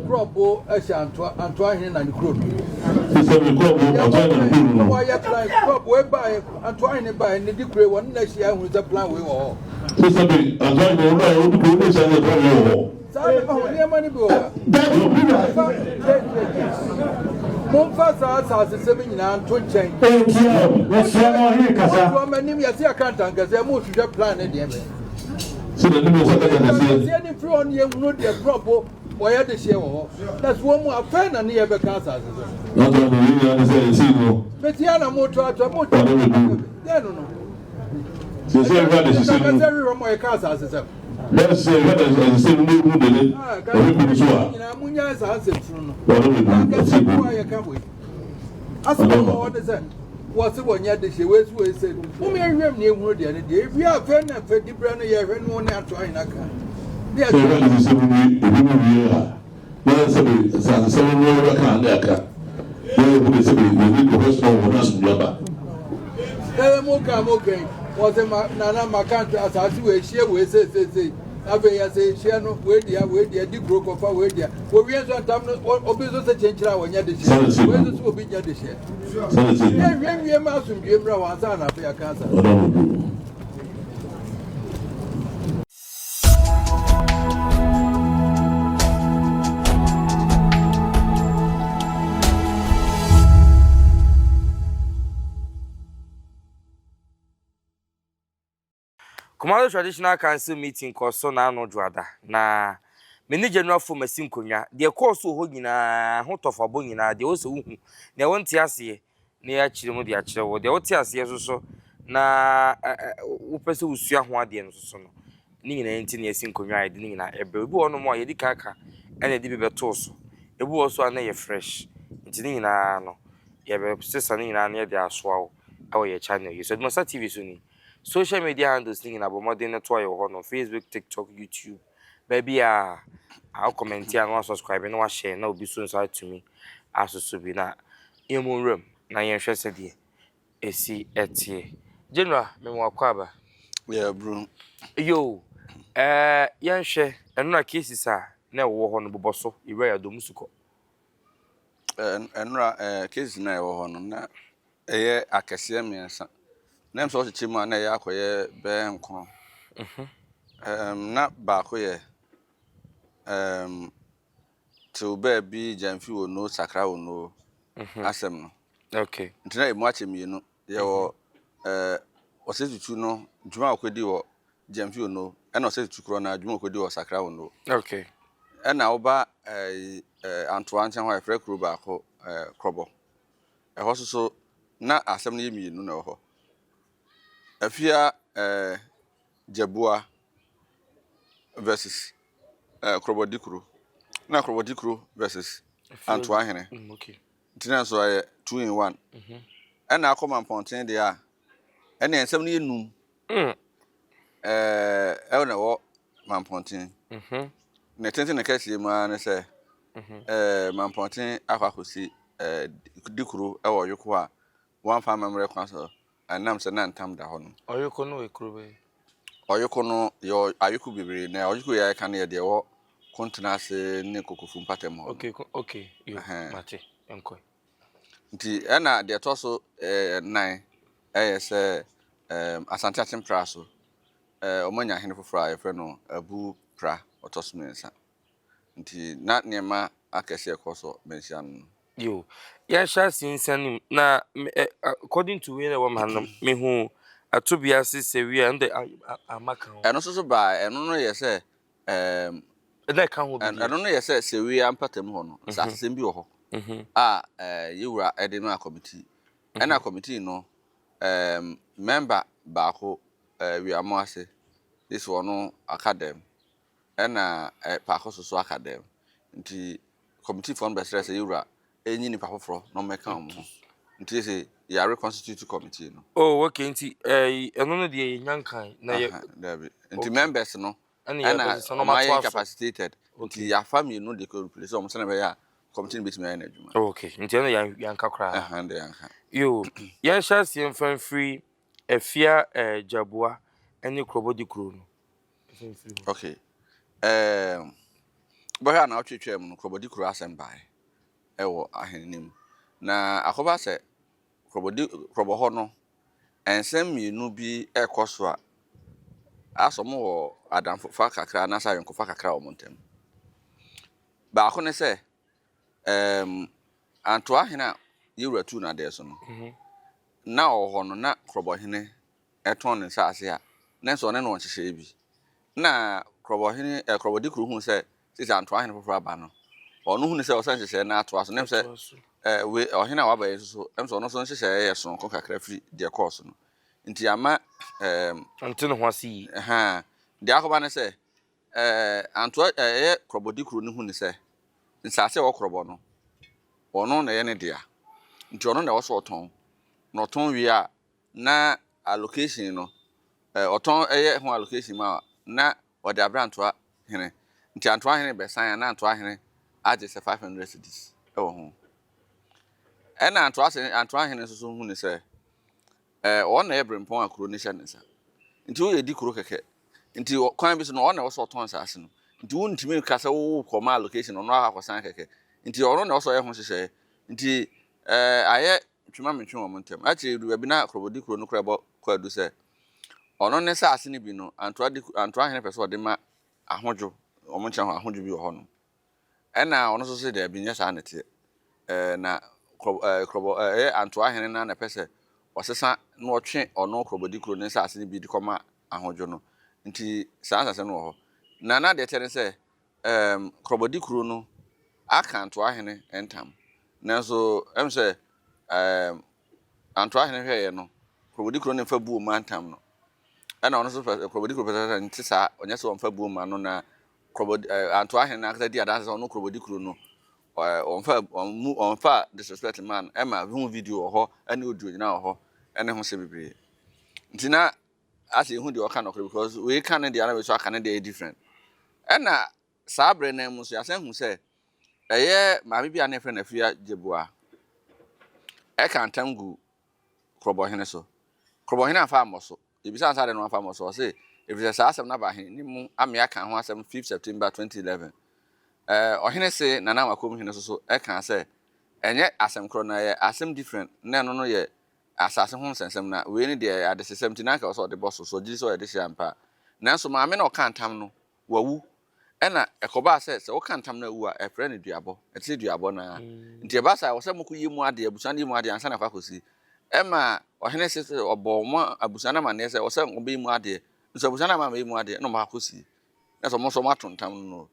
Krɔbo hyɛ Antoa, Antoa hene na ne kuro no. Sɛ me Krɔbo, Antoa hene na ne kuro no. Wɔyɛ plan, Krɔbo wei baeɛ, Antoa hene baeɛ, ne di kuro wɔne na ahyia ahunu sɛ plan wei wɔ hɔ. Sɛ sɛ me Antoa hene wɔn baeɛ, wɔdi kuro ne ahyia sɛ plan wei wɔ hɔ. Saa na ɔho nneɛma no bi wɔ hɔ. Dabi, Momfa, momfa saa asase sɛm nyinaa nto nkyɛn. Ɛntia, yɛsrɛ no ɔhene kasa. Motoa m'anim yɛse yɛka ntankɛseɛ, mohwehwɛ plan ne deɛ bɛn. Sɛ n'anim yɛ sɛ ntankɛseɛ. Ntankɛseɛ ne firi hɔ no yɛhunu deɛ Krɔbo wɔyɛ de hyeɛ wɔ hɔ. Na so wɔn mu afei na ne yɛbɛka asase so. Nanso ano yɛ nyinaa ne sɛ ɛsei no. Metia na motoatoa, motoa. Ɔne me du. Deɛ no no. Sɛ sɛ ɛhwɛ de hyehyɛ mu. Ntankɛseɛ hwehwɛ mo yɛka asase sɛm. Bɛyɛ sɛ ɛhwɛ de hyehyɛ mu ne ehu de ne ɔhwɛ bi so a. Nyinaa munya saa nsɛmfunu no. Ɔne me du. Ntankɛseɛ Ɛsei bu du. a yɛka wei. Asɛm a wɔwɔ ne sɛ wɔse wɔnyɛ de hyɛ wei so wei sɛ mom yɛhwehwɛ mu ne yɛhunu deɛ ne deɛ ewie afei na afei diberɛ no yɛhwɛ ne wo ne ato ahena ka ne Sɛ ɛhwɛ de hyehyɛ mu wie ebi mu wie a na sɛ bi nsasesɛm no bɛka ne aka na yɛhu de sɛ bi yɛne kɔhwɛ soma wɔ na asomdwe aba. Sɛ mo ka mo kan wɔse ma nana maka nto asase wei hyɛ wei seeseesei afei yɛsɛ hyɛ no wei dea wei dea di kuro kɔfa wei dea wɔwie nso ntam no obi nso sɛ kyenkyere a wɔnyɛ de hyɛ wei nso sɛ obi nyɛ de hyɛ yɛhwɛ wie ma asomdwe mmra wɔn ansa na afei aka asase. Kumasi Traditional Council meeting kɔɔ so n'ano dwoada, na me ne General Fom asi nkonnwa. Deɛ ɛkɔɔ so wɔ hɔ nyinaa, ho tɔfabɔ nyinaa, deɛ ɛwɔ sɛ wohu, nea wonte aseɛ na yɛakyerɛ mu de akyerɛ wo, deɛ wote aseɛ nso so na wopɛ sɛ wosua ho adeɛ no nso so no, ne nyinaa nti na yɛasi nkonnwa a yɛde ne nyinaa ɛbrɛ. Ebi wɔ hɔnom a yɛdi kan ka ɛna yɛde bi bɛtoo so. Ebi wɔ hɔ nso a na ɛyɛ fresh. Nti ne nyinaa no, yɛbɛsesa ne nyinaa na yɛde asoa wo ɛwɔ yɛn channel yi so. Adumasa TV so ni. Social media handles ne nyinaa bɔ mmɔden na toa yɛ wɔ hɔ nom, Facebook, TikTok, YouTube, baabi a a wo comment a na wa subscribe na wa share na obi so nso atumi asoso bi na yɛmmɔ nwuram na yɛnhwɛ sɛdeɛ ɛsi ɛteɛ. General, mema wakɔ aba. Yeah, bro. Yo, eh, yɛnhwɛ ɛno na cases a na ɛwɔ hɔ no bobɔ so, yɛwura yɛ adom sukɔ. Ɛnora cases na ɛwɔ hɔ no na ɛyɛ akɛseɛ mmiɛnsa. Na sɛ ɔkyekyɛ mu a na ɛyɛ akɔyɛ bɛyɛ nkron. Na baako yɛ tew baabi gyamfi wɔ no sakra wɔ no asɛm no. Okay. Nti na emu akyɛ mmienu. Yɛwɔ ɔsɛ tutu no dwuma a ɔkɔdi wɔ gyamfi wɔ no ɛna ɔsɛ tutu korɔ no dwuma a ɔkɔdi wɔ sakra wɔ no. Okay. Ɛna woba Antoa nkyɛn hɔ a yɛfrɛ kuro baako Krɔbɔ. Ɛhɔ nso so na asɛm no yɛ mmienu na ɛwɔ hɔ. Afia Gyabua versus Krɔbɔdi kuro. Na Krɔbɔdi kuro versus Antoa hene. Nti na nso ɛyɛ 2 in 1. Ɛna akɔ Mampɔnten deɛ a ɛne nsɛm no yɛ num. Ɛwɔ na ɛwɔ Mampɔnten. Ne tenten ne kɛseɛ mu ara ne sɛ Mampɔnten akɔ akɔsi di kuro wɔ Ɔyoko a wɔamfa amammerɛ kwan so ɛnam sɛ na ntam da hɔ no. Ɔyoko no yɛ kuro bɛn? Ɔyoko no yɛ ayoko bebree na ɔyoko yɛ ɛka no yɛ deɛ ɛwɔ Kontena ase ne Kokofu mpatam hɔ. Okay, okay, yo, mate, nkɔ. Nti ɛna deɛ ɛtɔ so nan ɛyɛ sɛ Asante Akyem so wɔanya hene foforɔ a yɛfrɛ no Abu Pra ɔtɔ so mmiɛnsa. Nti na nneɛma akɛseɛ ɛkɔ so manhyia no no. Yo, yɛnhyɛ ase nsiane mu na according to wei na ɛwɔ me ha no, mehu ato bi ase sɛ wie a ɛno de ama ka ho. Ɛno nso so baa ɛno no yɛ sɛ ɛɛm. Ɛna ɛka ho bi deɛ. Ɛno no yɛ sɛ sɛwia mpatamu hɔ no, sɛ asesɛm bi wɔ hɔ a yɛwura ɛde maa committee. Ɛna committee no ɛɛm member baako Wiamo ase, this ɔno aka dɛm. Ɛna paako so so aka dɛm. Nti committee foɔ no bɛsrɛ sɛ yɛwura ɛnyi nipa foforɔ na ɔmmɛka wɔn ho. Nti sɛ yɛ reconstitute committee no. Oh okay, nti ɛno no deɛ yɛnya nkan na yɛ. Dabi. Nti members no ɛna wɔn ayɛ incapacitated. Nti yɛafa mmienu de kɔ replace wɔn sɛnea ɛbɛyɛ a committee no bɛtumi ayɛ n'adwuma. Okay, nti ɛno yɛnka koraa. Ɛhɛn de yɛnka. Yo, yɛnhyɛ aseɛ mfa mfiri Afia Gyaboa ne Kurɔbɔdi kuro no. Okay. Wobɛhwɛ a naawɔtwe twaa mu no, Korɔbɔdi kuro asɛm baeɛ wɔ ahenni mu. Na akɔba sɛ Korɔbɔdi, Korɔbɔ hɔ no, nsɛm mmienu bi rekɔ so a, asɛ wɔwɔ adamfofa kakra anaasɛ ayɔnkofa kakra wɔ wɔn ntam. Baako ne sɛ, ɛɛm, Antoa hene a Yewura tuu no adeɛ so no, na ɔwɔ hɔ no, na Korɔbɔhene tɔn ne nsaase a, na nso ɔne no wɔ nhyehyɛe bi. Na Korɔbɔhene, ɛ, Korɔbɔdi kuro huu sɛ seesei Antoa hene foforɔ aba no, ɔno hunu sɛ ɔsɛ nhyehyɛe no atoa so. Na ɛm sɛ, ɛ, we, ɔhene a waba yi nso so, ɛm sɛ ɔno nso nhyehyɛe yɛ soronko kakra firi deɛ ɛkɔɔ so no. Nti ama, ɛɛm. Ɔnte ne ho ase yie. Ɛhaa. Deɛ akɔba ne sɛ, ɛɛ, Antoa, ɛyɛ Korɔbɔdi kuro no hu ne sɛ, nsaase a ɛwɔ Korɔbɔ no, ɔno na ɛyɛ ne dea. Nti ɔno na ɛwɔ sɛ ɔtɔn. Na ɔtɔn wie a, na allocation no, ɔtɔn yɛ ho allocation ma a, na ɔde abrɛ Antoa hene. Nti Antoa hene bɛsan a, na Antoa hene agye sɛ 500 cedis wɔ ho. Ɛna Antoa sɛ Antoa hene nso so hu ne sɛ, ɔno na ɛyɛ berempɔn a kuro no hyɛ ne nsa. Nti woyɛ di kuro kɛkɛ. Nti kwan bi so no, ɔno na ɛwɔ sɛ ɔtɔn nsaase no. Nti wontumi nka sɛ wokɔ ma allocation, ɔno akɔsan kɛkɛ. Nti ɔno na ɛwɔ sɛ ɔyɛ ho nhyehyɛeɛ. Nti ayɛ Twe ma mentwe wɔn ntam. Akyiri yi, edu baabi na Korobodi kuro no koraa bɔ kwaadu sɛ ɔno ne saase no bi no, Antoa di Antoa hene pɛ sɛ ɔde ma Ahodwo, wɔn nkyɛn hɔ Ahodwo bi wɔ hɔnom. Ɛna ɔno nso se daabi, nyɛ saa na ɛteɛ. Ɛɛ na Korɔ ɛɛ Korɔbɔ ɛyɛ Antoa hene no ara na ɛpɛ sɛ ɔsesa na ɔtwe ɔno Korobodi kuro ne nsaase no bi de kɔma Ahodwo no. Nti saa nsasɛm no wɔ hɔ. Na na deɛ ɛteɛ ne sɛ, Ɛɛm, Korɔbɔdi kuro no aka Antoahene ntam. Nanso ɛm sɛ ɛɛm, Antoahene hwɛeɛ no, Korɔbɔdi kuro no mfa buo mma ntam no. Ɛna ɔno nso pɛ, Korɔbɔdi kuro pɛ sɛ nte saa, ɔnyɛ sɛ ɔmfa buo mma no na Korɔbɔdi, ɛɛ, Antoahene no ankasa di adanse sɛ ɔno Korɔbɔdi kuro no, ɛɛ, ɔmfa, ɔmmu, ɔmfa disrespect mmaa no. Ɛma ho video wɔ hɔ, ɛne audio nyinaa wɔ hɔ, ɛne ho sɛ bebree. Nti na asɛ yɛhu deɛ ɔka nɔkorɛ because wei ka ne deɛ na wei nso aka ne deɛ yɛ different. Ɛna saa berɛ no mu nso yɛasan hu sɛ ɛyɛ maame bi a na yɛfrɛ no Afia Gyeboa ɛka ntam gu Korɔbɔhene so. Korɔbɔhene amfa ammɔ so. Yɛbisa no sɛ adɛn na wamfa ammɔ so, ɔse ɛfiri sɛ saa asɛm no aba ahene mu ame aka ho asɛm 5 September 2011. Ɛɛ ɔhene se Nana Amakom hene nso so ɛkaa sɛ ɛnyɛ asɛm korɔ na ɛyɛ asɛm different na ɛno no yɛ asase ho nsɛnsɛm, na wei ne deɛ ɛyɛ adesesɛm nti na anka ɛwɔ sɛ ɔde bɔ so, so ɔgye di sɛ ɔyɛ dehyeɛ ampa a. Nanso maame no a ɔkaa ntam no, wawu. Ɛnna ɛkɔbaa sɛ, sɛ woka ntam na awu a, ɛfrɛ no duabɔ. Ɛte sɛ duabɔ no ara. Nti ɛba saa a, ɛwɔ sɛ mokɔyɛ mu adeɛ, abusua no yɛ mu adeɛ ansa na akɔ akɔsi. Ɛma ɔhene se sɛ ɔbɔɔ wɔn abusua no amanneɛ sɛ ɛwɔ sɛ wɔbɛyɛ mu adeɛ. Nso abusua no amma ammɛyɛ mu adeɛ, ɛnna wɔakɔsi. Na sɛ wɔn nso wɔato ntam no no.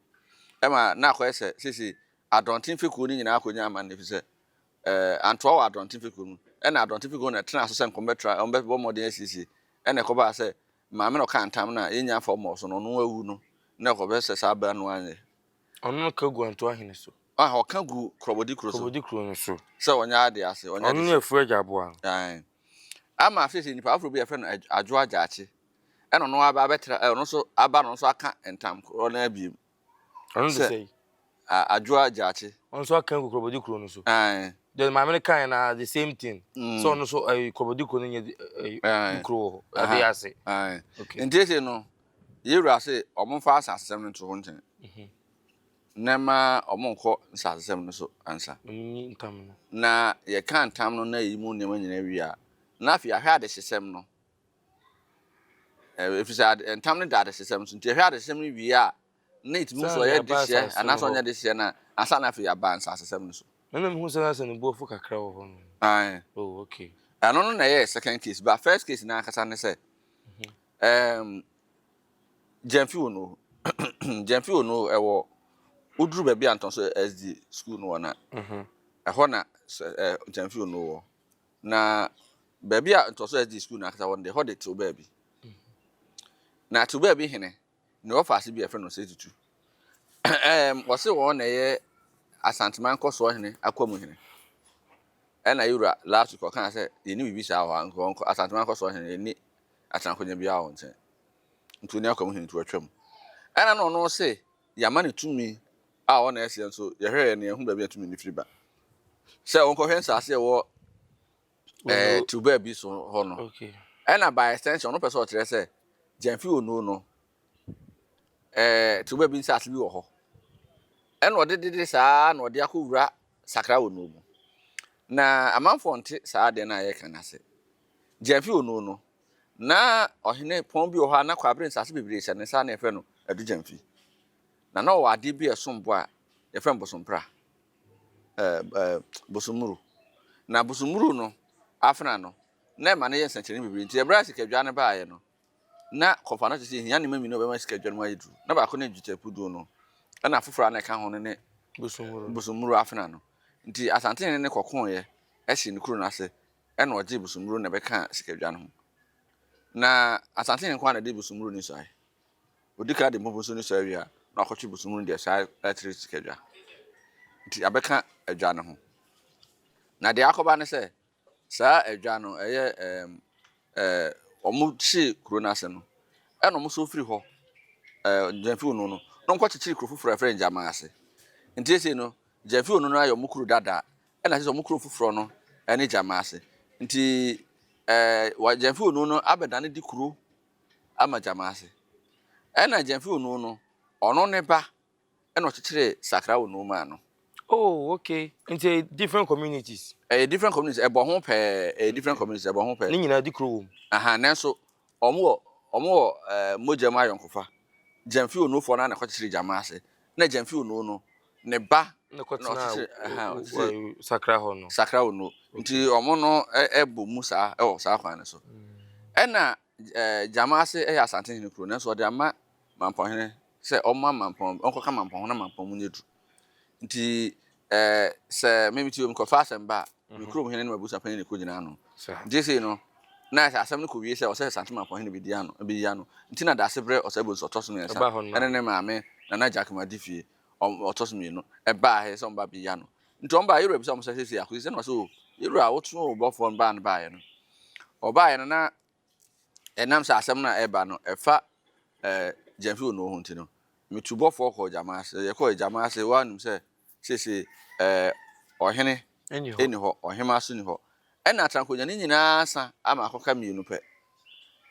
Ɛma na akɔyɛ sɛ seesei Adɔnten fekuo no nyinaa akɔnya amanneɛ, ɛfiri sɛ Ɛɛ, antoa wɔ Adɔnten fekuo mu. Ɛna Adɔnten fekuo no na ɛtenaa so sɛ nka wɔbɛtra, wɔbɛbɔ mmɔden asiesie. Ɛna ɛkɔbaa sɛ maame na ɔkaa ntam no a yɛnnya mfa mmɔɔ so no, ɔno awu no, na ɛkɔbɛ sɛ saa bɛ no anyɛ. Ɔno no ka gu Antoa hene so. Ah, ɔka gu Korɔbɔdi kuro so. Korɔbɔdi kuro no so. Sɛ ɔnyɛ ade ase, ɔnyɛ Ɔno ne de. Afua Agyaboa no. Ae. Ama afei sɛ nipa foforɔ bi a yɛfrɛ no Adwoa Gyaakye, ɛna ɔno aba abɛtra, ɔno nso aba na ɔno nso aka ntam korɔ no abiem. Ɔno de Sɛ sɛi. Adwoa Gyaakye. Ɔno nso aka agu Korɔbɔdi kuro no so. Ae. Deɛ maame no kaeɛ no ara the same thing. Mm. Sɛ ɔno nso ɛyi Korɔbɔdi kuro no nyɛ ɛyi Ae. kuro wɔ hɔ. Ɛde Aha. ase. Ae. Okay. Nti ese no, yɛwura se ɔmo mfa asasesɛm no nto ho nkyɛn. Na mma ɔmo nkɔ nsasesɛm no so ansa. Ɔmo nyi ntam no. Na yɛka ntam no na yɛyi mu nneɛma nyinaa wie a, na afei yɛahwɛ adehyesɛm no. Ɛfiri sɛ ntam no da adehyesɛm so. Nti yɛhwɛ adehyesɛm no wie a, na ɛtumi hu sɛ ɔyɛ dehyeɛ anaasɛ ɔnyɛ dehyeɛ no a, ansa na afei yɛaba nsasesɛm no so. Ɛna mehu sɛ na sɛ ne bo afu kakra wɔ hɔ no. Ae. Oh, okay. Ɛno no na ɛyɛ second case, but first case no ankasa ne sɛ, um, Gyamfi wɔ no, Gyamfi wɔ no ɛwɔ, woduru baabi a Ntɔnso SD school no wɔ no a, ɛhɔ na Gyamfi wɔ no wɔ. Na baabi a Ntɔnso SD school no ankasa wɔ no deɛ, ɛhɔ de tew baabi. Na tew baabi hene, Nea ɔfa ase bi a yɛfrɛ no Osei Tutu. Ɛɛm, wɔse wɔn na ɛyɛ Asanteman nkɔsoɔ hene Akwamu hene. Ɛna yɛwura last week ɔkaa sɛ yɛnni biribi saa wɔ ha, nka wɔnkɔ Asanteman nkɔsoɔ hene yɛnni atenakonya biara wɔ nkyɛn. Nti ɔni Akwamu hene nti watwam. Ɛna na ɔno se yɛama no tumi a ɔna ɛseɛ nso yɛhwɛɛ no yɛhu baabi a tumi no firi ba. Sɛ ɔnkɔhwɛ nsaase a ɛwɔ ɛɛ Tubaa bi so hɔ no. Ɛna by extension ɔno pɛ sɛ ɔkyerɛ sɛ Gyamfi Onoo no ɛɛ Tubaa bi nsaase bi wɔ hɔ. Ɛna ɔde dede saa na ɔde akɔwura Sakra Onuo mu. Na amanfoɔ nte saa adeɛ no a yɛreka no ase. Gyamfi Onuo no, na ɔhene pɔn bi wɔ hɔ a na kwabere nsase bebree hyɛ ne nsa na yɛfrɛ no Adu Gyamfi. Na na ɔwɔ adeɛ bi a ɛsom bo a yɛfrɛ no bosompra, ɛɛ ɛɛ bosommuru. Na bosommuru no afena no, na ɛma no yɛ nsɛnkyerɛnne bebree. Nti ɛberɛ a sikadwa no baeɛ no, na kɔfa no kyerɛ sɛ ehia nneɛma mmienu a ɛbɛma sikadwa no mu ayɛ duru. Na baako ne dwetɛpuduo no, ɛna foforɔ a na ɛka ho no ne bosommuru afena no. Nti Asantehene no kɔkoeɛ hyee ne kuro no ase ɛna ɔgyee bosommuru na ɛbɛkaa sikadwa no ho. Na Asantehene nko ara na ɛde bosommuru no suae. Ɔdi kan de mpopo nso no suae wie a, na wakɔtwe bosommuru no de asuae akyerɛ sikadwa. Nti abɛka adwa no ho. Na deɛ akɔba ne sɛ, Saa adwa no, ɛyɛ ɛɛm ɛɛ wɔhyee kuro no ase no, ɛna wɔn nso firi hɔ ɛɛ Gyamfi Ono no, na wɔkɔkyekyere kuro foforɔ a yɛfrɛ no Gyamaa ase. Nti seesei no, Gyamfi Ono no ayɛ wɔn kuro dada, ɛna seesei wɔn kuro foforɔ no ne Gyamaa ase. Nti ɛɛ wɔ Gyamfi Ono no abɛdane de kuro ama Gyamaa ase. Ɛna Gyamfi Ono no, ɔno ne ba ɛna ɔkyekyeree Sakra wɔ Noma no. Oh okay, nti ɛyɛ different communities. Ɛyɛ different communities, ɛbɔ ho pɛɛ, ɛyɛ different communities, ɛbɔ ho pɛɛ. Ne nyinaa di kuro wɔ mu. Aha, nanso wɔn wɔ wɔn wɔ ɛɛ mogya mu ayɔnkofa. Gyamfi Onuofoɔ no ara na ɛkɔkyekyere Gyama ase, na Gyamfi Onuo no ne ba na ɔkyekyere ɛha ɔkyekyere Sakra hɔ no. Sakra Onuo, nti wɔn no ɛbɔ mu saa ɛwɔ saa kwan no so. Ɛna ɛɛ Gyama ase ɛyɛ Asantehene kuro, nanso ɔde ama Mampɔnhene sɛ ɔmma Mampɔn, ɔnkɔka Mampɔn ho na Mampɔn mu nyɛ duru. Nti ɛɛ sɛ me mete hɔ mekɔfa asɛm ba a, me kurom hene ne m'abusuapanyin na ɛkɔgyina ano. Nti seesei no, na sɛ asɛm no kɔwie sɛ ɔsɛ Asante Mampɔn hene bɛdi ano, bɛyi ano. Nti na Daasebrɛ Ɔsɛebonsu ɔtɔ so mmiɛnsa ɛne ne maame Nana Gyakema Adifie ɔtɔ so mmienu ɛbaa ha sɛ wɔba abɛyi ano. Nti wɔn baa, yɛwura bisa wɔn sɛ seesei akɔsi sɛ na ɔsɛ o, yɛwura woto wo bɔfoɔ no baa no baeɛ no, ɔbaeɛ no na Ɛnam sɛ asɛm no a ɛreba no ɛfa ɛɛ Gyamfi Onuo ho nti no, metu bɔfoɔ kɔɔ Gyama ase. Yɛkɔɔ Gyama ase, woanim sɛ seesei ɛɛ ɔhene ɛni hɔ, ɔhema nso ni hɔ. Ɛna Atrankonya no nyinaa sa ama akɔka mmienu pɛ.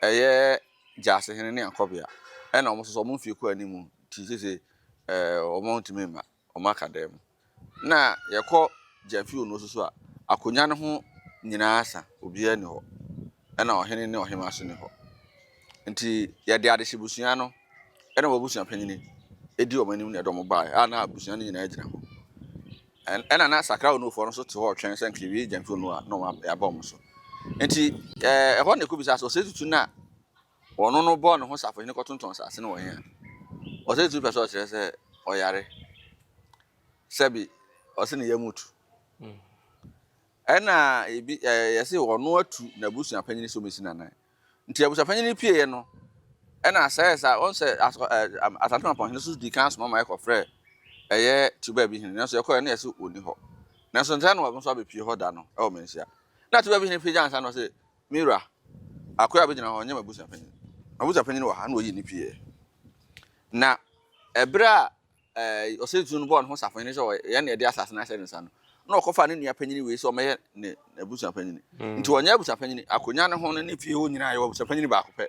Ɛyɛ Gyaasehene ne Ankɔbea. Ɛna wɔn nso so wɔn mfie kɔ anim nti seesei ɛɛ wɔn ntumi mma, wɔn aka dan mu. Na yɛkɔ Gyamfi Ono nso so a, akonnwa no ho nyinaa asa, obiara nni hɔ. Ɛna ɔhene ne ɔhemmaa nso nni hɔ. Nti yɛde adehyebusua no ne wɔn abusua panyin di wɔn anim na yɛde wɔn baeɛ a na abusua no nyinaa gyina hɔ. Ɛna na Sakra Onofoɔ no nso te hɔ retwɛn sɛ nka yɛwie Gyamfi Ono a na wɔn yɛaba wɔn so. Nti ɛhɔ na ɛkɔbisa sɛ ɔsɛ tutu no a ɔno no bɔɔ ne ho safohene kɔtontɔn asase no wɔ he a? Ɔsɛ tutu pɛ sɛ ɔkyerɛ sɛ ɔyare. Sɛbi ɔse ne yam tu. Ɛna ebi ɛɛ yɛse ɔno atu n'abusua panyin sɛ ɔmɛsi n'anan. Nti abusua panyin pieeɛ no ɛna sɛ sa ɔn sɛ ɛɛ Asante Mampɔnhene so di kan soma ma yɛkɔfrɛ ɛyɛ Tuba bi hene nanso yɛkɔɛ no yɛse ɔni hɔ. Nanso nkyɛn na ɔno nso abɛpie hɔ da no ɛwɔ Manhyia. Na Tuba bi hene pagya nsa no ɔse me wura akoa a bɛgyina hɔ ɔnyɛ m'abusua panyin. M'abusua panyin wɔ ha na ɔyii ne pieeɛ. Na ɛberɛ a ɛɛ ɔsɛntu no bɔɔ ne ho safohene sɛ ɔyɛ na ɛde asase no ahyɛ ne nsa no, na ɔkɔfaa ne nua panyin wei sɛ ɔmmɛyɛ ne n'abusua panyin. Nti ɔnyɛ abusua panyin, akonnwa no ho no ne fie hɔ nyinaa yɛwɔ abusua panyin baako pɛ.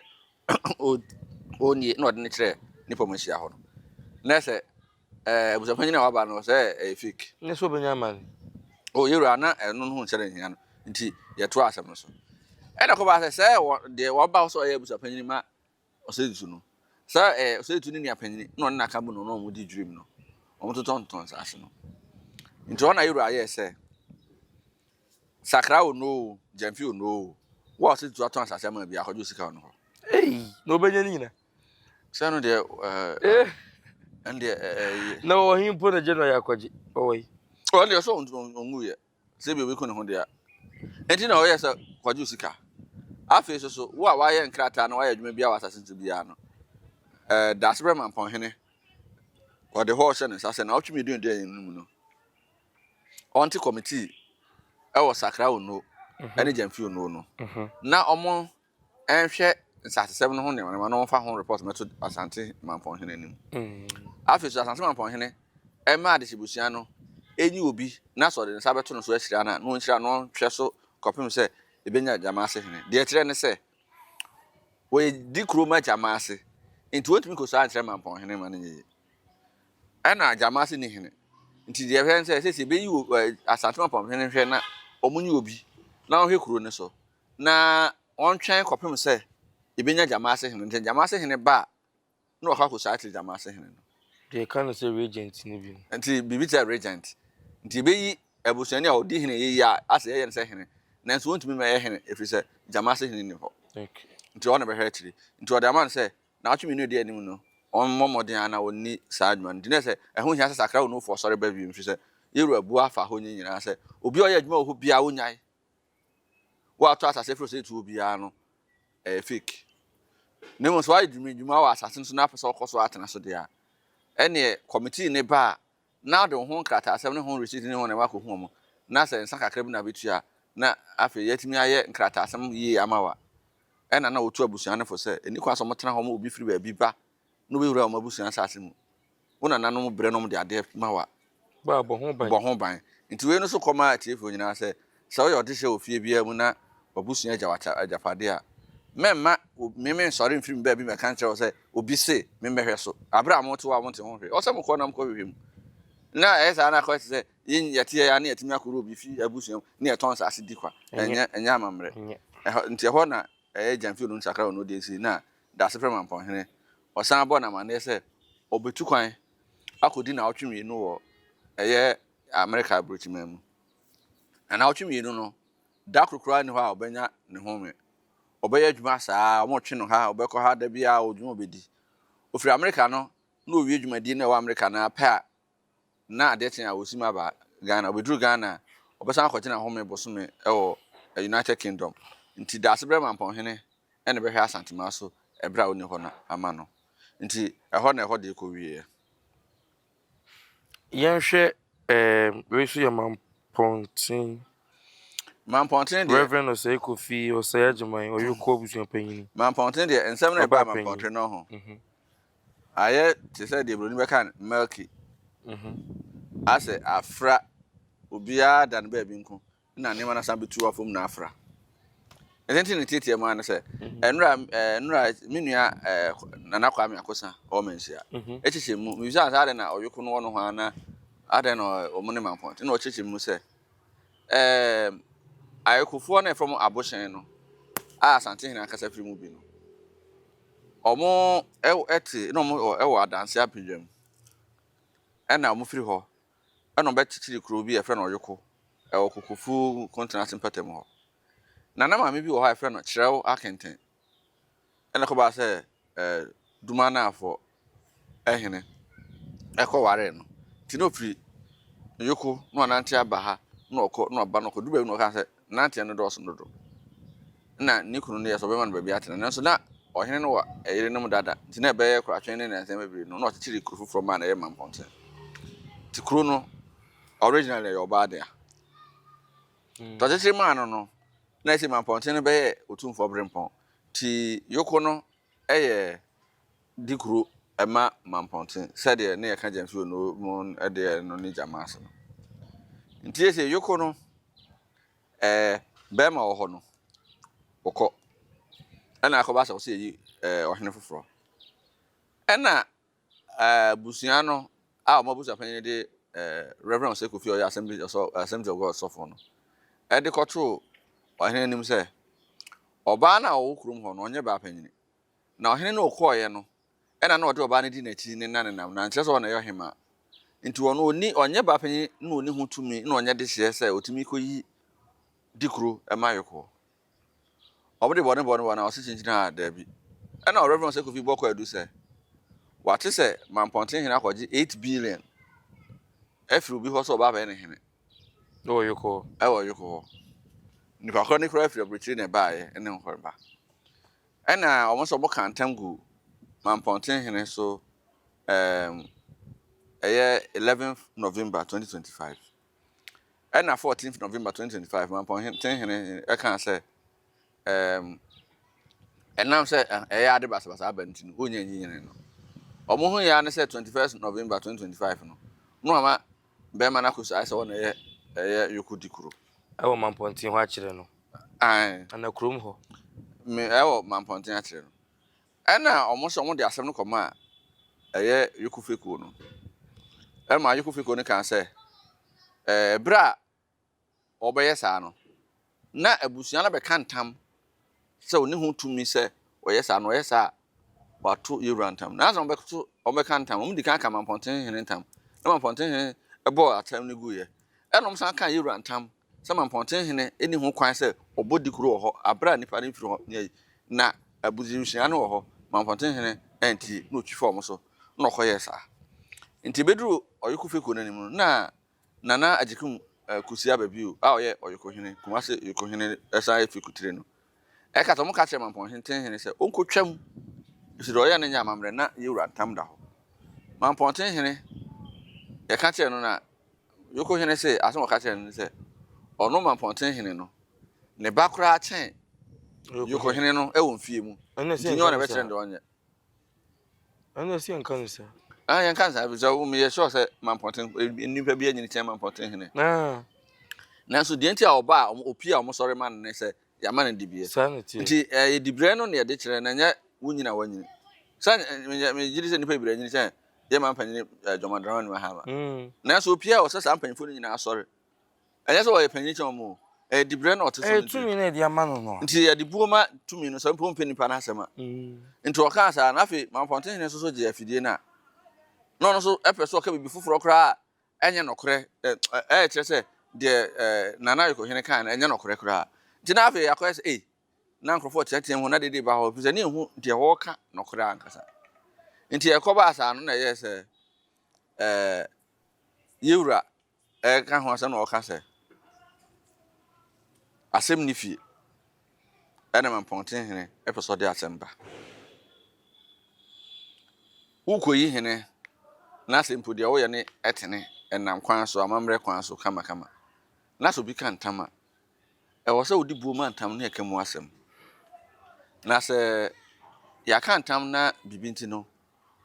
Ɔnie na ɔde no kyerɛɛ nnipa mu ahyia hɔ no. Na sɛ ɛɛ abusua panyin a waba no sɛ ɛyɛ fake. Ne sɛ ɔbɛnya amane. O yɛwura na ɛno no ho nhyɛ no nhia no nti yɛtoa asɛm no so. Ɛna kɔbaa sɛ sɛ wɔ deɛ waba hɔ sɛ ɔyɛ abusua panyin ma Ɔsɛetu no. Sɛ ɛɛ Ɔsɛetu ne nua panyin na ɔne n'aka bu no na wɔn di dwirim no, wɔn totɔntotɔn nsaase no. Nti hɔ na Yewura yɛɛ sɛ, Sakra o no o, Gyamfi o no o, wo a Ɔsɛetu atɔn asase ama bi akɔgye wo sika wɔ ne hɔ. Ei, na ɔbɛnya ne nyina. Sɛ no deɛ ɛɛ ɛno deɛ ɛɛ. Na ɔwɔ he mpo na gye no ɔyɛ akɔgye, ɔwɔ yi. Ɔno deɛ ɔsɛ ɔnwuiɛ. Sɛ ebia obi ku ne ho de a, enti na ɔyɛ sɛ kɔgye wo sika. Afei nso so, wo a woayɛ nkrataa na woayɛ adwuma biara wɔ asase so biara no, ɛɛ Daasebrɛ Mampɔnhene, ɔde hɔ rehyɛ ne nsa sɛ naawɔtwe mmienu a ɛdi anim no mu no, ɔnte kɔmitii ɛwɔ Sakra Onuo ɛne Gyamfi Onuo no, na wɔn nhwɛ nsasesɛm no ho nneɛma nneɛma na wɔmfa ho report mmɛto Asante Mampɔnhene anim. Afei nso Asante Mampɔnhene mma adehyebusua no nyi obi na sɛ ɔde ne nsa bɛto no so ahyira no a, na ɔnhyira no na ɔnhwɛ so kɔpem sɛ ɛbɛnya Gyama ase hene. Deɛ ɛkyerɛ ne sɛ, wɔdi kuro ma Gyama ase, nti wɔntumi nkɔsua nkyerɛ Mampɔnhene ma no nyɛ yie. Ɛna Gyamase nni hene. Nti deɛ ɛhwɛ ne sɛ seesei yɛbɛyi o ɛ Asante Mampɔn hene nhwɛ na wɔnyi obi na ɔnhwɛ kuro no so na wɔntwɛn kɔpem sɛ yɛbɛnya Gyamase hene. Nti Gyamase hene ba a, na wakɔ akɔsu akyerɛ Gyamase hene no. Deɛ yɛka no sɛ regent no bi no. Nti biribi te sɛ regent. Nti yɛbɛyi abusuani a ɔdi hene yɛyi a asɛ yɛyɛ no sɛ hene nanso wɔntumi mmɛyɛ hene ɛfiri sɛ Gyamase hene nni hɔ. Okay. Nti ɔno na bɛhwɛ akyire. Nti ɔde ama no sɛ Naawɔtwe mmienu a edi anim no, wɔmmɔ mmɔden ara na wɔnni saa adwuma no. Nti na ɛsɛ ɛho hia sɛ Sakra Onufoɔ sɔre ba bio, ɛfiri sɛ yɛn wura bu afa hɔ nyinaa sɛ obi a ɔyɛ adwuma wɔ hɔ biara wonyae. Woatɔ asase afiri sɛ tuo biara no, ɛyɛ fake. Na mmom sɛ woayɛ dwuma wɔ asase no so na apɛ sɛ ɔkɔ so atena so deɛ a, ɛneɛ kɔmitii ne ba a na wode wo ho nkrataasɛm ne ho receipt ne ho nneɛma akɔhu wɔn, na sɛ nsa kakra bi na abɛtua a, na afei yɛatumi ayɛ nkrataasɛm yie ama wo a, ɛna na wɔtu abusua no fo sɛ ɛnni kwan sɛ wɔtena hɔ ma obi firi baabi ba na ɔbɛwura wɔn abusua asase mu. Wo nananom brɛ na wɔde adeɛ ma wo a, Bɔ a, bɔ ho ban. bɔ ho ban. Nti wei no nso kɔma atiefoɔ nyinaa sɛ, sɛ woyɛ ɔdehyeɛ wɔ fie biara mu na w'abusua agya wo agyapadeɛ a, mɛmma me mensɔre mfiri me baabi mmɛka nkyerɛ wo sɛ obi se memmɛhwɛ so. Aberɛ a mote hɔ a monte ho hwee, ɛwɔ sɛ mokɔ na mokɔhwehwɛ mu. Na ɛyɛ saa na akɔyɛ te sɛ yɛn yɛte yɛn a na yɛtumi akɔwura obi fie abusua mu na yɛtɔn nsase di kwa. Ɛnyɛ ɛnyɛ amammerɛ. Ɛhɔ nti ɛhɔ na ɛyɛ Gyamfi Onu Nsakra Onu deɛ si na Daasefrɛ Mampɔnhene. Ɔsan bɔɔ no amanneɛ sɛ ɔbɛtu kwan akɔdi naawɔtwe mmienu wɔ ɛyɛ Amerika aburokyiman mu. Na naawɔtwe mmienu no, da koro koraa nni hɔ a ɔbɛnya ne home. Ɔbɛyɛ adwuma saa, wɔtwe no ha, ɔbɛkɔ ha, da biara ɔdwuma ɔbɛdi. Ɔfiri Amerika no, na ɔwie dwumadie no a ɛwɔ Amerika no ara pɛ a, na adeɛ kye a ɔsim aba Ghana. Ɔbɛduru Ghana a, ɔbɛsan akɔgye n'ahome bosome wɔ United Kingdom. Nti Daasebrɛ Mampɔnhene na ɛbɛhwɛ Asanteman so ɛberɛ a ɔnni hɔ no ama no. Nti ɛhɔ na ɛhɔ deɛ kɔwieɛ. Yɛnhwɛ ɛɛm wei nso yɛ Mampɔnten. Mampɔnten deɛ. Reverend Osei Kofi Osei Agyeman Ɔyoko abusuapanyin. Mampɔnten deɛ nsɛm na ɛbaa Mampɔnten no ho. Ayɛ te sɛ deɛ buroni bɛka no milky. Asɛ afra obiara da no baabi nko na nneɛma no asan bɛtu afam na afra. Ɛsɛ nti ne tiatia mu ara ne sɛ ɛnora ɛnora me nua ɛɛ Nana Kwame Akosa ɔwɔ Manhyia ɛkyekyɛ mu mebisa sɛ adɛn na ɔyoko no wɔ no ho ana adɛn na wɔn ne Mampɔnten na ɔkyekyɛ mu sɛ ɛɛ ayokofoɔ na ɛfam abohyɛn no a Asantehene ankasa firi mu bi no wɔn ɛte na wɔn ɛwɔ adanse apedwa mu ɛna wɔn firi hɔ ɛna wɔbɛkyekyere kuro bi a yɛfrɛ no Ɔyoko ɛwɔ Kokofu Kontenase mpɔtam hɔ. Na na maame bi wɔ hɔ a yɛfrɛ no Kyerɛw Akenten. Ɛna ɛkɔbaa sɛ ɛɛ Dumanafo hene ɛkɔwaree no. Nti na ofiri Ɔyoko na wanante aba ha na ɔkɔ na ɔba na ɔkɔ. Duru baabi na ɔkaa sɛ nanteɛ no dɔɔso dodo. Nna ne kunu no yɛ sɛ ɔbɛma no baabi atena, nanso na ɔhene no wɔ yerenom dada, nti na ɛbɛyɛ koratwe ne nnansa bebree no, na ɔkyekyeree kuro foforɔ maa no ɛyɛ Mampɔnten. Nti kuro no originally ɛyɛ ɔbaa dea. Nti ɔkyekyere maa no no, na ɛsɛ Mampɔnten no bɛyɛ Otumfoɔ Berempɔn. Nti Yoko no yɛ di kuro ma Mampɔnten sɛdeɛ ne yɛka Gyamfi Ono mu deɛ no ne Gyamaase no. Nti ɛsɛ Yoko no Ɛɛ, bɛrima wɔ hɔ no, ɔkɔ. Ɛna akɔba sɛ ɔsɛ yɛyi ɛɛ ɔhene foforɔ. Ɛna ɛɛ abusua no a wɔn abusua panyin de ɛɛ Reverend Osei Kofi a ɔyɛ Assembly ɔsɔ Assembly of God sɔfo no ɛde kɔtoo ɔhene anim sɛ ɔbaa no a ɔwɔ kurom hɔ no ɔnyɛ baa panyin. Na ɔhene no ɔkɔɔeɛ no ɛna na ɔde ɔbaa no di n'akyi ne na nenam na nkyerɛ sɛ ɔna ɛyɛ ɔhemaa. Nti ɔno ɔnni, ɔnyɛ ba panyin na ɔnni ho tumi na ɔnyɛ dehyeɛ sɛ ɔtumi kɔyi dikuro ma ayɔkɔɔ. Wɔde bɔne bɔne bɔne a ɔse kyinkyin a daabi. Ɛna Reverend Osei Kofi bɔ kwaadu sɛ wate sɛ Mampɔnten hene akɔgye 8 billion afiri obi hɔ sɛ ɔba abɛyɛ ne hene. Ɛwɔ Yoko hɔ. Ɛwɔ Yoko hɔ. Nipa korɔ ne koraa firi aburokyire na ɛbaeɛ ne nkɔreba. Ɛna wɔn nso wɔka ntam gu Mampɔnten hene so ɛɛm ɛyɛ 11th November 2025. Ɛna 14th November 2025 Mampɔnten hene ɛkaa sɛ ɛɛm ɛnam sɛ ɛyɛ ade basabasa aba nti no wɔnnya nyi hene no. Wɔn ho yɛ ara ne sɛ 21st November 2025 no na wɔama bɛrima no akɔsu ayɛ sɛ wɔn na ɛyɛ ɛyɛ Yoko Dikuro. Ɛwɔ Mampɔnten hɔ akyerɛ no. Ae. Ana kurom hɔ. Me ɛwɔ Mampɔnten akyerɛ no. Ɛna wɔn nso wɔn de asɛm no kɔmaa ɛyɛ Yoko fekuo no. Ɛma Ayoko Feko no kaa sɛ, ɛɛ bere a wɔbɛyɛ saa no, na abusua no bɛka ntam sɛ ɔni ho tumi sɛ ɔyɛ saa, na ɔyɛ saa a, wato yɛwura ntam. Na ansa wɔbɛto wɔbɛka ntam, wɔn di kan ka Mampɔnten hene ntam, na Mampɔnten hene bɔɔ atam no guiɛ. Ɛna wɔn san ka yɛwura ntam sɛ Mampɔnten hene ni ho kwan sɛ ɔbɔ dikuro wɔ hɔ abere a nipa no mfiri hɔ nyɛ yi. Na abusua no wɔ hɔ, Mampɔnten hene antie, na ɔtwi faa wɔn so, na ɔkɔyɛɛ saa. Nti ɛbɛduru Ɔyoko Fekuo no anim no, na Nana Agyekum Kusi Ababio a ɔyɛ Ɔyokohene, Kumasi Yokohene san yɛ Fikutire no, ɛka sɛ wɔka kyerɛɛ Mampɔnten hene sɛ ɔnkɔtwam, ɛfiri deɛ ɔyɛ no nyɛ amammerɛ na yɛwura ntam da hɔ. Mampɔnten hene, yɛka kyerɛɛ no na Yokohene se asɛm a ɔka kyerɛɛ no ne sɛ ɔno Mampɔnten hene no, ne ba koraa kyɛn Yokohene no wɔ mfie mu, nti nyɛ ɔna ɛbɛkyerɛ no deɛ ɔnyɛ. Ɛna ɛsɛ yɛnka no saa. Ah, yɛnka no saa efisɛ wo meyɛ sure sɛ Mampɔnten nnipa bi anyini kyɛn Mampɔnten hene. Ah. Nanso deɛ nti a ɔba a opie a wɔsɔre ma no ne sɛ yɛama no dibeɛ. Saa na ɛteɛ. Nti ɛyɛ diberɛ no na yɛde kyerɛ na ɛnyɛ wo nyini a woanyini. Sɛ megye di sɛ nnipa bebree anyini kyɛn yɛn man panyin John Dramani Mahama. Nanso opie a ɔsɛ saa mpanyinfoɔ no nyinaa sɔre. Ɛnyɛ sɛ ɔyɛ panyin kyɛn wɔn o, ɛyɛ dibrɛ na ɔte so no Ɛyɛ nti. tumi na yɛde ama no no a. Nti yɛde buo ma tumi no sɛ mpo ɔmpɛ nipa no asɛm a. Nti ɔkaa saa na afei Mampɔnten hene nso so gyee afidie no a na ɔno nso pɛ sɛ ɔka biribi foforɔ koraa a ɛnyɛ nɔkorɛ ɛ ɛkyerɛ sɛ deɛ Nana Ayokohene kae no ɛnyɛ nɔkorɛ koraa. Nti na afei akɔyɛ sɛ ei na nkurɔfoɔ teateam ho na dede ba hɔ ɛfiri sɛ ne yɛhu deɛ wɔreka nɔkorɛ ankasa. Nti ɛkɔbaa saa no na ɛyɛɛ sɛ ɛɛ yɛwura reka ho asɛm na ɔka sɛ, Asɛm nni fie, ɛna Mampɔnten hene pɛ sɛ ɔde asɛm ba. Worekɔyi hene na sɛ mpo deɛ woyɛ no tene, ɛnam kwan so, amammerɛ kwan so kamakama, na sɛ obi ka ntam a, ɛwɔ sɛ wode buo ma ntam ne ɛka mu asɛm. Na sɛ yɛaka ntam na biribi nti no,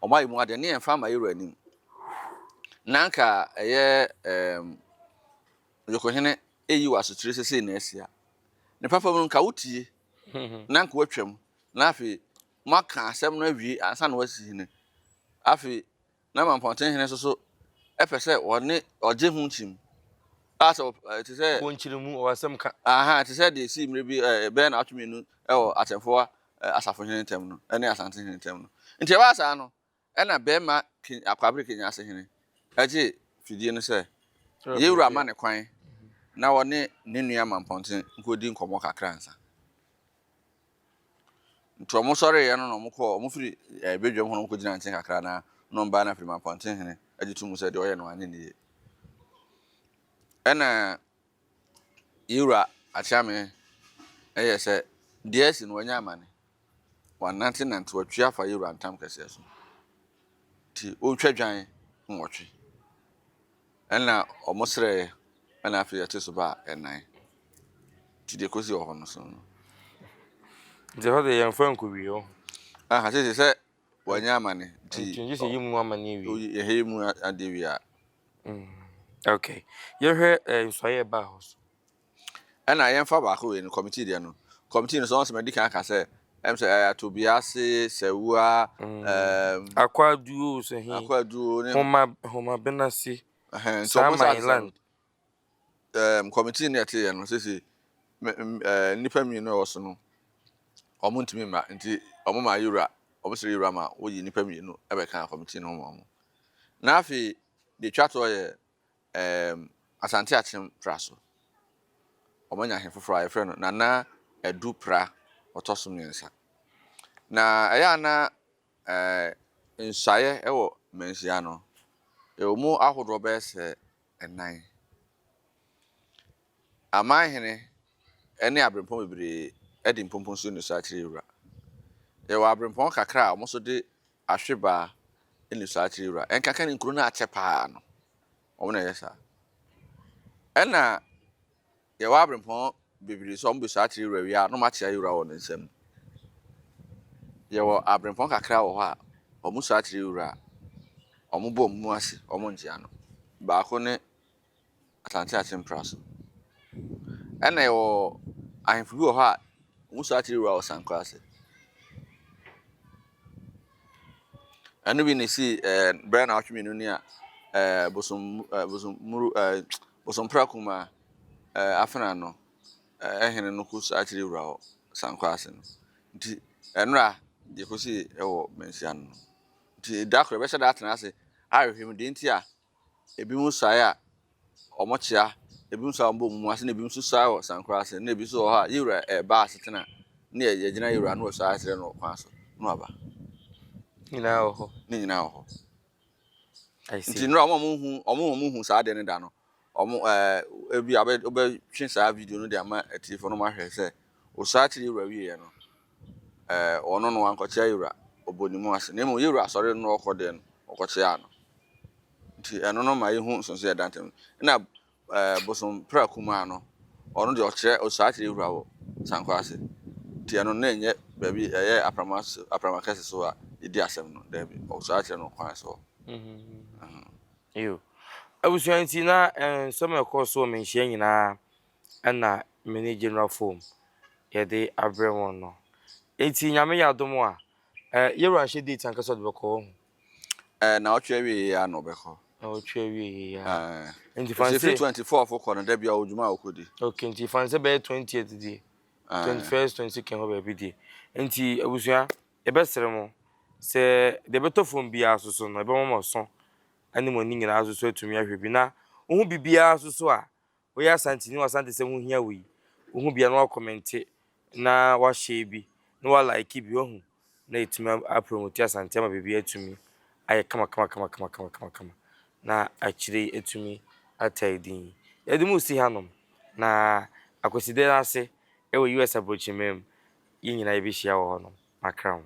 wɔayɛ mu adeɛ ne yɛmfa mma yɛwura anim. Na anka ɛyɛ ɛɛm Yokohene eyi wɔ asotire sɛ sei na asi a. Ne papa mu no nka wotie na anka watwam na afei moaka asɛm no awie ansa na wasi hene. Afei na Mampɔnten hene nso so ɛpɛ sɛ ɔne ɔgye ho kyim. A sɛ te sɛ Wɔ nkyerɛmu ɔwɔ asɛm ka. Aha te sɛ deɛ esii mmerɛ bi ɛbɛyɛ naawɔtwe mmienu ɛwɔ Atɛmfowa asafohene ntam no ne Asantehene ntam no. Nti ɛbaa saa no, ɛna bɛrima Akwabere Kenyase hene gyee fidie no sɛ Yewura ma ne kwan na ɔne ne nua Mampɔnten nkɔdi nkɔmmɔ kakra ansa. Nti wɔn sɔreeɛ no na wɔn kɔɔ, wɔn firi eh, badwam hɔ na wɔn kɔgyina nkyɛn kakra na na wɔn baa na afiri Mampɔnten hene agye to mu sɛ deɛ ɔyɛ no anyɛ ne yie. Ɛna Yewura Akyeame yɛ sɛ deɛ asi no wanya amane. Wanantenante, watwi afa Yewura ntam kɛseɛ so. Nti ɔretwa dwan nwɔtwe. Ɛna wɔn srɛɛ, ɛna afei yɛte so baa ɛnan. Nti deɛ kɔsi wɔ hɔ no so no. Nti ɛhɔ deɛ yɛmfa nkɔwie hɔ. Aha, sese sɛ wanya amane. Nti gye sɛ yɛ mu amane wie. Yɛhɛ mu adeɛ wie a. Okay. Yɛhwɛ eh, nsɔeɛ a ɛbaa hɔ so. Ɛna yɛmfa baako wei no, committee deɛ no. Committee no sɛ wɔn sɛ madi kan aka sɛ, ɛm sɛ ɛyɛ Atobiase, Sawua, ɛɛm. Akwaduo sɛ he. Akwaduo ne. Homa, Homa Benase. Ɛhɛn, nti wɔn Saman land. Ɛɛm, committee no yɛte yɛ no sese, ɛɛ nnipa mmienu a ɛwɔ so no, wɔn ntumi mma, nti wɔn ma yewura, wɔn srɛ yewura ma woyi nnipa mmienu ɛbɛka committee no ho ma wɔn. Na afei deɛ etwa toɔ yɛ ɛɛm Asante Akyem Pra so. Wɔanya ahe foforɔ a yɛfrɛ no Nana Adu Pra ɔtɔ so mmiɛnsa. Na ɛyɛ a na ɛɛ nsuaeɛ wɔ Manhyia no, ɛwɔ mu ahodoɔ bɛyɛ sɛ nnan. Amanhene ne aberempɔn bebree de mpompo nso nnisoɔ akyerɛ wura. Yɛwɔ aberempɔn kakra a wɔn nso de ahwebaa nnisoɔ akyerɛ wura. Ɛnkaka ne nkuro no akyɛ paa no, wɔn na ɛyɛ saa. Ɛna yɛwɔ aberempɔn bebree nso a wɔbɛsua akyerɛ wura wie a na wɔakyea wura wɔ ne nsam. Yɛwɔ aberempɔn kakra wɔ hɔ a wɔsua akyerɛ wura a wɔbɔ wɔn mu ase, wɔnkyea no. Baako ne Asante Akyem so. Ɛna yɛwɔ ahemfo bi wɔ hɔ a wɔn so akyere wura wɔ Sankora ase. Ɛno bi na esi ɛɛ bɛyɛ naawɔtwe mmienu ni a ɛɛ bosom ɛɛ bosommuru ɛɛ bosompra kumaa ɛɛ afena no ɛɛ hene no kɔ saa akyire wura hɔ sankɔ ase no. Nti ɛnora deɛ kɔsi ɛwɔ manhyia no no. Nti da koro yɛbɛhyɛ da atena ase ahwehwɛ mu deɛ nti a ebinom suae a wɔkyea, ebinom suae a wɔbɔ wɔn mu ase, na ebinom nso suae wɔ sankora ase, na ebi nso wɔ hɔ a yɛwura ɛreba asetena na yɛgyina yɛwura na wɔsuae akyerɛ no wɔ kwan so na waba. Nyinaa wɔ hɔ. Ne nyinaa wɔ hɔ. Nti nnora wɔn a wɔn hu wɔn a wɔn hu saa adeɛ no da no wɔn ɛɛ ebi a wɔbɛtwe saa video no de ama atiefo no wɔn ahwɛ sɛ osuae akyerɛ yɛwura wieɛ no ɛɛ ɔno no wankɔkyea yɛwura ɔbɔ ne mu ase na mmom yɛwura asɔre no ɔkɔ deɛ no ɔkɔkyea no. Nti ɛno no ma yɛhu nsonsonoeɛ a ɛda ntam. Ɛna ɛɛ bosom pra kumaa no, ɔno deɛ ɔkyerɛ ɔsaa kyerɛ wura wɔ sankɔ ase. Nti ɛno na ɛnyɛ baabi ɛyɛ aprama so aprama kɛse so a yɛdi asɛm no daabi ɔsaa kyerɛ no kwan so hɔ. Yo. Abusua nti na nsɛm a ɛkɔɔ so wɔ manhyia nyinaa ɛna me ne General Foam yɛde abrɛ wɔn no. Nti Nyame yɛ adom a, yɛwura nhyɛ date ankasa ɔde bɛkɔ wahu. Ɛɛ naawɔtwe awieɛ yi ara na ɔbɛkɔ. Naawɔtwe awieɛ yi ara. Ɛɛ. Nti fan sɛ. 24 fo kɔ no da bi a ɔwɔ dwuma a ɔkɔdi. Okay nti fan sɛ bɛyɛ 20th deɛ. 21st 22nd hɔ baabi deɛ. Nti abusua yɛbɛsrɛ mo sɛ deɛ ɛbɛtɔ fam biara so so no ɛbɛma mo aso ɛne mo ani nyinaa so so atumi ahwɛ bi na wohu biribiara so so a Woyɛ Asanteni wo Asantesɛm ho hia wo yi, wohu bi a na woakɔmɛnte na woahyɛɛ bi na woalaeke bi wahu na yɛtumi apromoti Asante ama biribi atumi ayɛ kama kama kama kama kama kama kama na akyire yi atumi atae din. Yɛde mo resi hanom na Akwaside no ase wɔ US aburokyiman mu yɛn nyinaa yɛbɛhyia wɔ hɔnom. Makra ho.